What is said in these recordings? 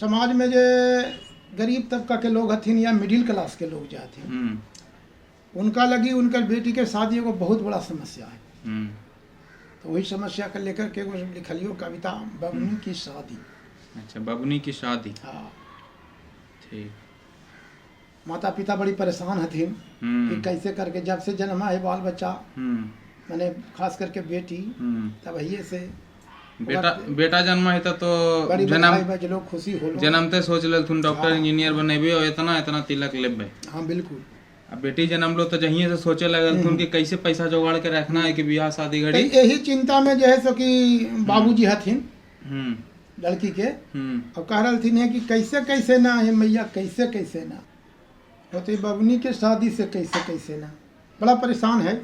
समाज में जे गरीब तबका के लोग हथिन या मिडिल क्लास के लोग जे हथिन, उनका लगी उनकर बेटी के शादी एगो बहुत बड़ा समस्या है। तो वही समस्या के लेकर के एगो लिखलियो कविता, बबनी की शादी। अच्छा, बबनी की शादी। हाँ। ठीक। माता पिता बड़ी परेशान हथिन कि कैसे करके, जब से जन्मा है बाल बच्चा, माने खास करके बेटी, तब ही से बेटा बेटा जन्म है तो बड़ी जन्म बधाई बा, लोग खुशी होलो। जन्मते सोच लेलथुन डॉक्टर इंजीनियर बनेबे और इतना इतना तिलक लेबे। हाँ बिल्कुल। अब बेटी जन्म लो तो जहिए से सोचे लगल कि कैसे पैसा जुगाड़ के रखना है कि बियाह शादी तो घड़ी। यही चिंता में जो है सो कि बाबूजी हथिन लड़की के, अब कह रहलथिन है कि कैसे कैसे ना है मैया, कैसे कैसे ना होते बबनी के शादी से कैसे कैसे ना, बड़ा परेशान है,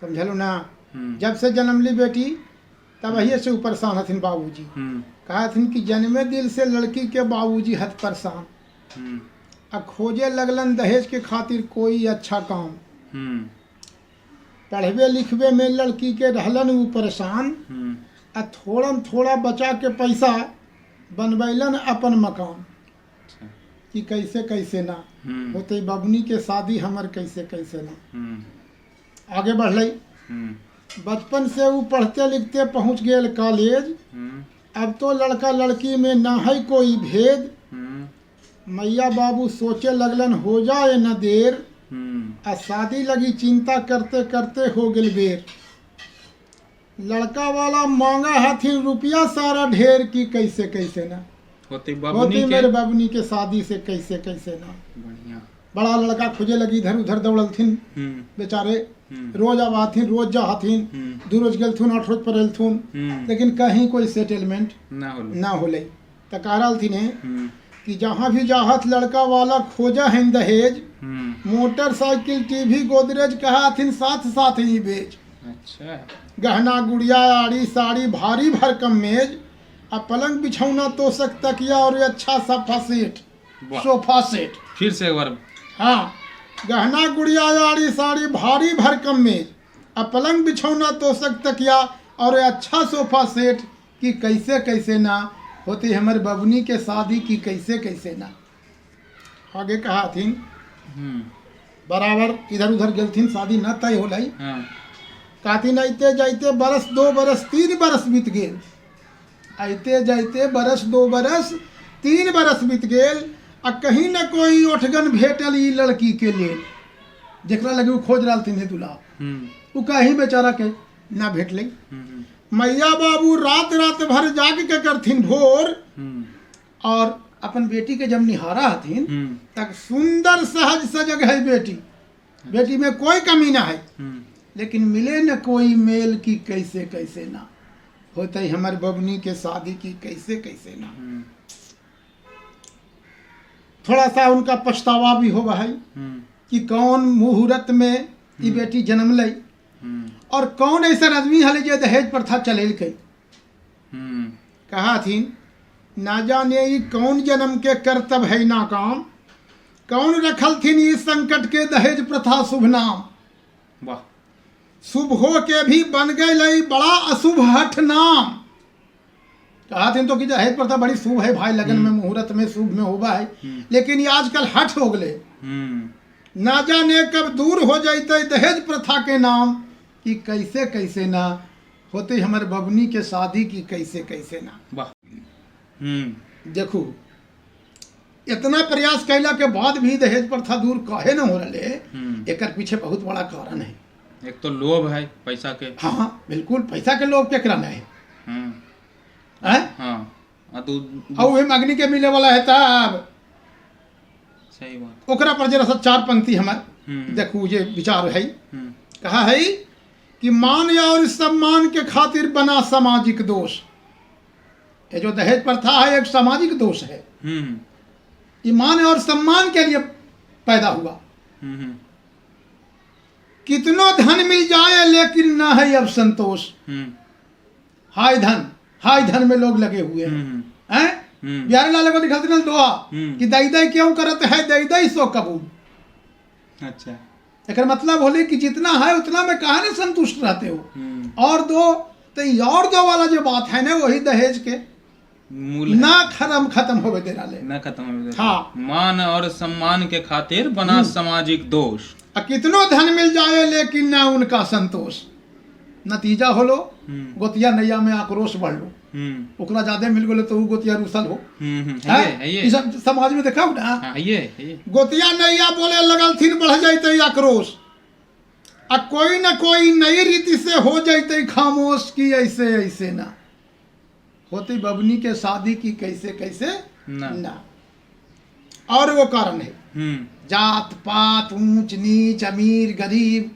समझलो ना। जब से जन्म ली बेटी तब अहिए से ऊ परेशान हथिन बाबूजी। कहथिन कि जन्मे दिल से लड़की के बाबूजी हथ परेशान, आ खोजे लगलन दहेज के खातिर कोई अच्छा काम। पढ़बे लिखबे में लड़की के रहलन ऊ परेशान, आ थोड़ा थोड़ा बचा के पैसा बनबैलन अपन मकान। अच्छा। कि कैसे कैसे ना होते बबनी के शादी हमर कैसे कैसे ना। आगे बढ़लै। बचपन से वो पढ़ते लिखते पहुंच गेल कॉलेज, अब तो लड़का लड़की में ना है कोई भेद। मैया बाबू सोचे लगलन हो जाए न देर, आ शादी लगी चिंता करते करते हो गेल बेर। लड़का वाला मांगा हथिन रुपया सारा ढेर की कैसे कैसे ना होती बबनी होती के मेरे बबनी के शादी से कैसे कैसे ना। बढ़िया। बड़ा लड़का खोजे लगी इधर उधर दौड़लथिन बेचारे, रोज अब आथिन रोज जा हथिन, 2 रोज गेलथुन 8 रोज पर एलथुन, लेकिन कहीं कोई सेटलमेंट ना होलो ना होले। तो कह रहलथिन है कि जहाँ भी जाहत लड़का वाला खोजा है दहेज, मोटरसाइकिल टीवी गोदरेज कहा हथिन साथ साथ ही बेच। अच्छा। गहना गुड़िया आड़ी साड़ी भारी भरकम मेज, आ पलंग बिछौना तोशक तकिया और ये अच्छा सोफा सेट, वाह। Sofa set. फिर से एक बार। हाँ, गहना गुड़िया आड़ी साड़ी भारी भरकम मेज, आ पलंग बिछौना तोशक तकिया और ये अच्छा सोफा सेट कि कैसे कैसे ना होती हमारे बबनी के शादी की कैसे कैसे ना। आगे कहा थीन बराबर इधर उधर गेलथिन, शादी न तय होलै। हाँ। कहथिन अइते जाइते बरस 2 बरस 3 बरस बीत गेल, अइते जाइते बरस 2 बरस 3 बरस बीत गेल, आ कहीं न कोई ओठगन भेटल ई लड़की के लेल, जेकरा लगे उ खोज रहलथिन हे दूल्हा, उ कहीं बेचारा के ना भेटलै। मैया बाबू रात रात भर जाग के करथिन भोर, और अपन बेटी के जब निहारा हथिन तक सुंदर सहज सजग है बेटी, बेटी में कोई कमी ना है, लेकिन मिले न कोई मेल की कैसे कैसे ना होते हमार बबनी के शादी की कैसे कैसे ना। थोड़ा सा उनका पछतावा भी होगा है कि कौन मुहूर्त में ई बेटी जन्म लई, और कौन ऐसा आदमी हले जे दहेज प्रथा चलेलकै। कहा थीन ना जाने ई कौन जन्म के कर्तव्य है ना काम, कौन रखल थीन ई संकट के दहेज प्रथा शुभ नाम। वाह। शुभ हो के भी बन गए बड़ा अशुभ हठ नाम। कहा थीन तो कि दहेज प्रथा बड़ी शुभ है भाई, लगन में मुहूर्त में शुभ में होबा है, लेकिन ये आजकल हठ हो गए। ना जाने कब दूर हो जाते दहेज प्रथा के नाम कि कैसे कैसे ना होते हमारे बबनी के शादी की कैसे कैसे ना। वाह। देखू इतना प्रयास कैला के बाद भी दहेज प्रथा दूर काहे न हो रहे, एकर पीछे बहुत बड़ा कारण है। एक तो लोभ है पैसा के। हाँ बिल्कुल, पैसा के लोभ केकरा नहीं है। हाँ। और वही मगनी के मिले वाला है तब। सही बात। ओकरा पर जरा सा 4 पंक्ति हमार देखू जे विचार है। कहा है कि मान और सम्मान के खातिर बना सामाजिक दोष। ये जो दहेज प्रथा है एक सामाजिक दोष है। ये मान और सम्मान के लिए पैदा हुआ। कितनो धन मिल जाए लेकिन ना है अब संतोष। हाय धन, हाय धन में लोग लगे हुए हैं। हैं? बिहारी लाल को लिखल ना दोहा कि दई दई क्यों करत है दई दई सो कबूल। अच्छा। एकर मतलब होले कि जितना है उतना में काहे नहीं संतुष्ट रहते हो, और दो तो और दो वाला जो बात है ना वही दहेज के। मूल है। ना खत्म खत्म होवे दे रहा। न खत्म होवे। हाँ। मान और सम्मान के खातिर बना सामाजिक दोष। आ कितनो धन मिल जाए लेकिन ना उनका संतोष। नतीजा होलो गोतिया नैया में आक्रोश बढ़लो। ओकरा ज्यादा मिल गेलो तो उ गोतिया रुसल हो। है हैं? है ई सब समाज में देखा ना। हाँ, है है। गोतिया नैया बोले लगल थिन, बढ़ जाते आक्रोश, आ कोई न कोई नई रीति से हो जाते खामोश की ऐसे ऐसे ना होती बबनी के शादी की कैसे कैसे ना। ना। और वो कारण है जात पात, ऊंच नीच, अमीर गरीब,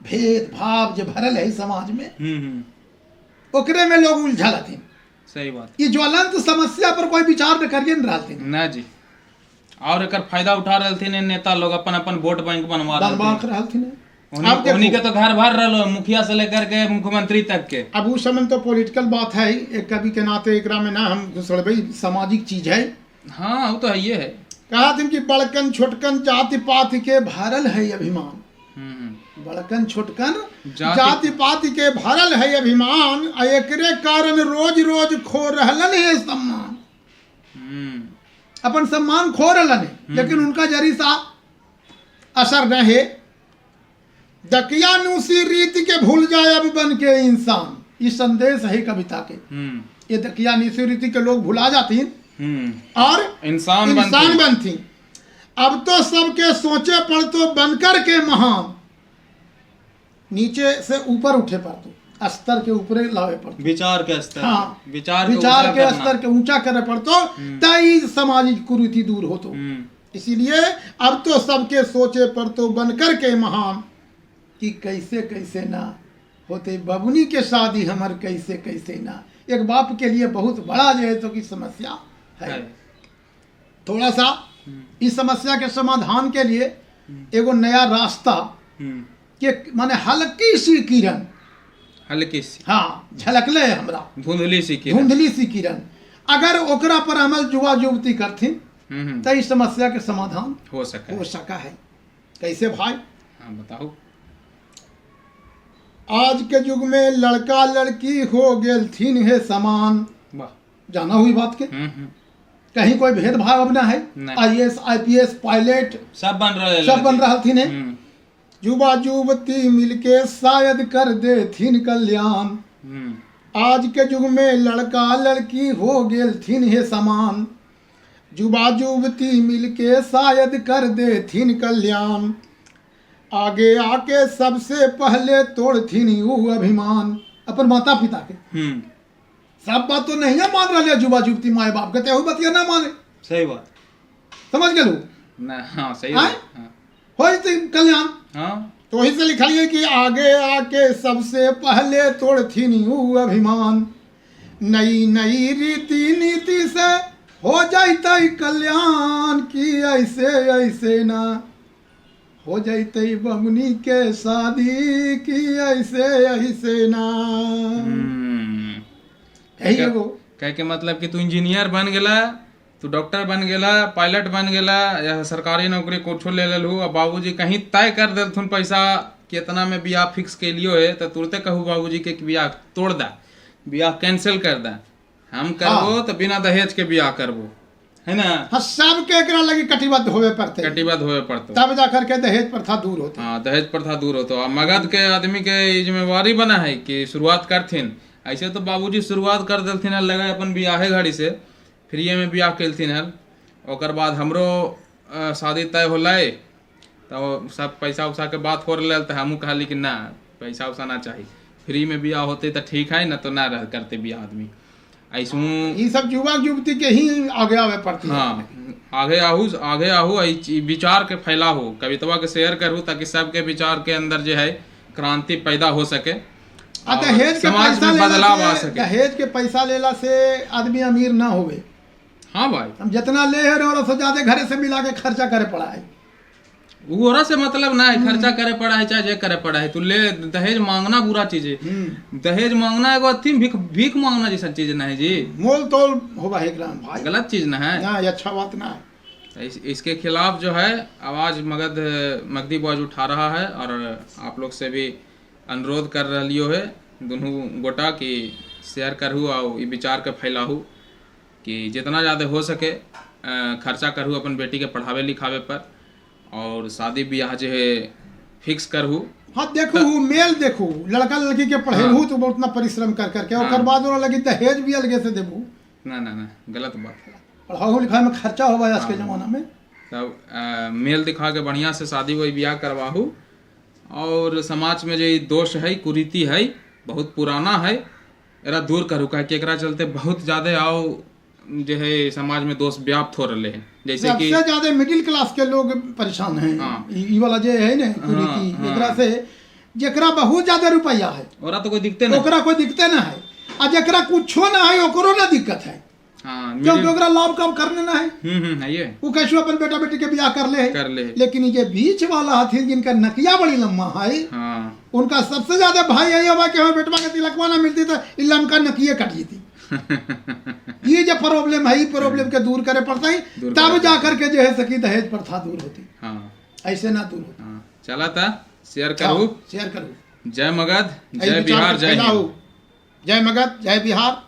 भेदभाव जो भरल है समाज में, ओकरे में लोग उलझल हथिन। सही बात। ई ज्वलंत समस्या पर कोई विचार न करिए न रहथिन। ना जी, और एकर फायदा उठा रहलथिन हैं नेता लोग, अपन अपन वोट बैंक बनवा बनवा रहलथिन। के रहलथिन। उन्हीं अब उन्हीं के देखो तो घर भर रहलो, मुखिया से लेकर के मुख्यमंत्री तक के। अब उस समय तो पॉलिटिकल बात है ही, एक कवि के नाते एकरा में ना हम घुसड़बे, सामाजिक चीज है। हाँ, वो तो है ये है। कहा दिन कि बड़कन छोटकन जाति पाति के भरल है अभिमान। बड़कन छोटकन जाति पाति के भरल है अभिमान, आ एकरे कारण रोज रोज खो रहलन है सम्मान। अपन सम्मान खो रहलन है, लेकिन उनका जरी सा असर न है। दकियानूसी रीति के भूल जाए अब बन के इंसान, ये संदेश है कविता के। ये दकियानूसी रीति के लोग भुला जाती और इंसान इंसान बनती। बनती। अब तो सबके सोचे पड़ तो बनकर के महान, नीचे से ऊपर उठे पर तो स्तर के ऊपर लावे पड़तो। विचार के स्तर। हाँ। विचार के विचार ऊंचा के करना। स्तर के ऊंचा करे पड़तो तई सामाजिक कुरीति दूर होतो। इसीलिए अब तो सबके सोचे पर तो बनकर के महान कि कैसे कैसे ना होते बबुनी के शादी हमर कैसे कैसे ना। एक बाप के लिए बहुत बड़ा जो है तो की समस्या है। है। थोड़ा सा इस समस्या के समाधान के लिए एगो नया रास्ता के माने हल्की सी किरण, हल्की सी, हाँ, झलकले हमरा, धुंधली सी किरण। धुंधली सी किरण, अगर ओकरा पर अमल युवा युवती करथिन तो इस समस्या के समाधान हो सका हो सका है। कैसे भाई? हाँ बताओ। आज के युग में लड़का लड़की हो गेलथिन है समान। वाह। जाना हुई बात के, कहीं कोई भेदभाव अब ना है। नहीं। आईएएस, आईपीएस, पायलट सब बन रहे, सब बन रहलथिन है। युवा युवती मिलके शायद कर देथिन कल्याण। आज के युग में लड़का लड़की हो गेलथिन हे समान। युवा युवती मिलके शायद कर देथिन कल्याण। आगे आके सबसे पहले तोड़थिन ऊ अभिमान अपन माता पिता के। सब बात तो नहीं मान रहे युवा युवती माए बाप के, ते बतिया ना माने। सही बात। समझ गेलू ना? हाँ, सही आय? बात। हाँ। हो जतै कल्याण। हाँ। तो वही से लिखलिए कि आगे आके सबसे पहले तोड़थिन ऊ अभिमान। नई नई रीति नीति से हो जैतै कल्याण की ऐसे ऐसे ना हो जैतै बमुनी के शादी की ऐसे ऐसे ना। यही एगो कहे के मतलब कि तू इंजीनियर बन गेला, तू डॉक्टर बन गेला, पायलट बन गेला या सरकारी नौकरी कुछो ले लेलहु, आ बाबूजी कहीं तय कर देलथुन पैसा कितना में बियाह फिक्स केलियो है, तो तुरते कहू बाबूजी के कि बियाह तोड़ दा, बियाह कैंसिल कर दा, हम करबो तो बिना दहेज के बियाह करबो, है ना? हाँ, सबके एकरा लगी कटिबद्ध होवे पड़ते, कटिबद्ध होवे पड़तो, तब जा करके दहेज प्रथा दूर होते। हाँ, दहेज प्रथा दूर होतो। आ मगध के आदमी के ई जिम्मेवारी बना है कि शुरुआत करथिन। ऐसे तो बाबूजी शुरुआत कर देलथिन हल लगा अपन बियाहे घड़ी से, फ्रीए में बियाह केलथिन हल। ओकर बाद हमरो शादी तय होलै तो सब पैसा उसा के बात हो रहलै, तो हमहूँ कहली कि ना पैसा उसा ना चाही, फ्री में बियाह होते तो ठीक है, ना तो ना रह करते बियाह आदमी। ऐसू ई सब युवा युवती के ही आगे आवे पड़ती है। हाँ, आगे आहू, आगे आहू, ई विचार के फैलाहू, कवितवा के शेयर करहू, ताकि सबके विचार के अंदर जो है क्रांति पैदा हो सके आ और दहेज के समाज पैसा में लेला बदलाव आ से, सके। दहेज के पैसा लेला से आदमी अमीर ना होवे। हाँ भाई, हम जितना ले है और उससे ज्यादा घरे से मिला के खर्चा करे पड़ा है। वो से मतलब ना है, खर्चा करे पड़ा है चाहे जे करे पड़ा है, तू ले। दहेज मांगना बुरा चीज है। दहेज मांगना एगो अथी भीख भीख मांगना जैसा चीज ना है जी। मोल तोल होवा है एकरा में भाई, गलत चीज ना है ना, ये अच्छा बात ना है। तो इसके खिलाफ जो है आवाज मगधी बॉयज उठा रहा है, और आप लोग से भी अनुरोध कर रहियो है दोनों गोटा कि शेयर करहु और ई विचार के फैलाहु। कि जितना ज़्यादा हो सके खर्चा करू अपन बेटी के पढ़ावे लिखावे पर, और शादी ब्याह जो है फिक्स करहू। हाँ देखू, मेल देखू, लड़का लड़की के पढ़ेलू तो उतना परिश्रम कर करके ओकर बाद ओकरा लगी दहेज भी अलगे से देबू। ना ना ना, गलत बात है। पढ़ाऊ लिखाई में खर्चा होगा आज के जमाना में। तब मेल दिखा के बढ़िया से शादी वही ब्याह करवाहू। और समाज में जो ई दोष है, कुरीति है, बहुत पुराना है, एकरा दूर करू, काहे कि एकरा चलते बहुत ज़्यादा आओ जो है समाज में दोष व्याप्त हो रहे हैं। जैसे कि सबसे ज्यादा मिडिल क्लास के लोग परेशान हैं। हाँ। ई वाला जे है ना कुरीति, हाँ। एकरा से जेकरा बहुत ज्यादा रुपया है ओरा तो कोई दिखते ना। ओकरा कोई दिखते ना है, आ जेकरा कुछो ना है ओकरो ना दिक्कत है, हाँ, क्योंकि मिडिल ओकरा लाभ कम करने ना है। है ये वो कैसे अपन बेटा बेटी के ब्याह कर ले है। कर ले। लेकिन ये बीच वाला हथिन जिनका नकिया बड़ी लम्बा है, हाँ उनका सबसे ज्यादा भाई यही होगा कि हमें बेटवा के तिलकवा ना मिलती तो इ लमका नकिए कट जीती। ये जो प्रॉब्लम है, ये प्रॉब्लम के दूर करे पड़ता है, दूर तब करे जा करके जो है सकी दहेज प्रथा दूर होती, हाँ ऐसे ना दूर होती। हाँ, चला था, शेयर करू, शेयर करू। जय मगध, एहि जय विचार बिहार, के जय हिंद। फैलाऊ। जय मगध, जय बिहार।